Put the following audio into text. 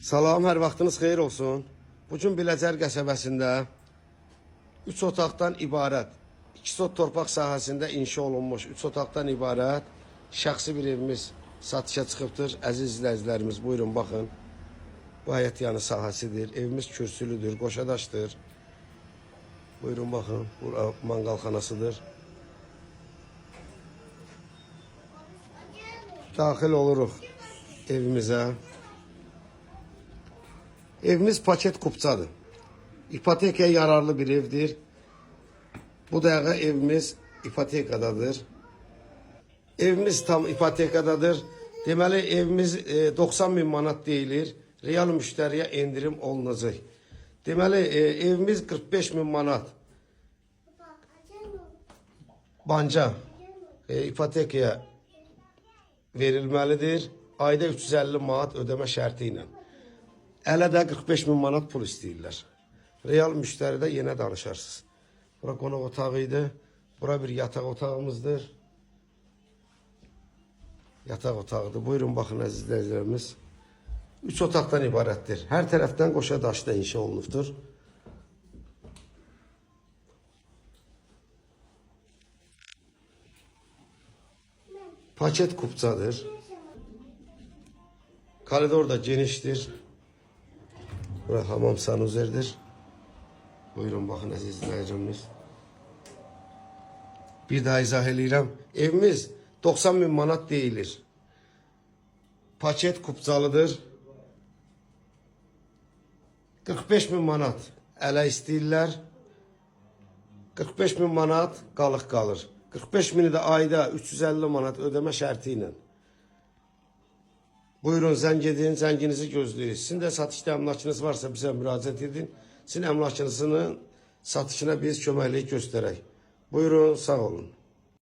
Salam, hər vaxtınız xeyir olsun. Bugün Biləcər qəsəbəsində 3 otaqdan ibarət, 2 sot torpaq sahəsində inşa olunmuş 3 otaqdan ibarət şəxsi bir evimiz satışa çıxıbdır. Əziz izləyicilərimiz, buyurun baxın. Bu həyət yanı sahəsidir. Evimiz kürsülüdür, qoşadaşdır. Buyurun baxın, bura manqalxanasıdır. Daxil oluruq evimizə. Evimiz paket kupçadır. İpotekaya yararlı bir evdir. Bu dəqiqə evimiz ipotekadadır. Evimiz tam ipotekadadır. Deməli evimiz 90 min manat deyilir. Real müştəriyə endirim olunacaq. Deməli evimiz 45 min manat. Banca ipotekaya verilməlidir. Ayda 350 manat ödəmə şərti ilə. Ələ də 45 min manat pul istəyirlər. Real müştəridə yenə danışarsınız. Bura qonaq otağı idi. Bura bir yataq otağımızdır. Yataq otağıdır. Buyurun baxın əziz izləyicilərimiz. 3 otaqdan ibarətdir. Hər tərəfdən qoşa daşla inşa olunubdur. Paket kupçadır. Koridor da genişdir. Bura hamam sanuzerdir. Buyurun baxın əziz izləyicimiz. Bir daha izah eləyirəm. Evimiz 90 min manat deyilir. Paket kupçalıdır. 45 min manat ələ istəyirlər. 45 min manat qalıq qalır. 45 mini də ayda 350 manat ödəmə şərti ilə. Buyurun zəng edin, zənginizi gözləyirik. Sizin də satışda əmlakınız varsa bizə müraciət edin. Sizin əmlakınızın satışına biz köməklik göstərək. Buyurun, sağ olun.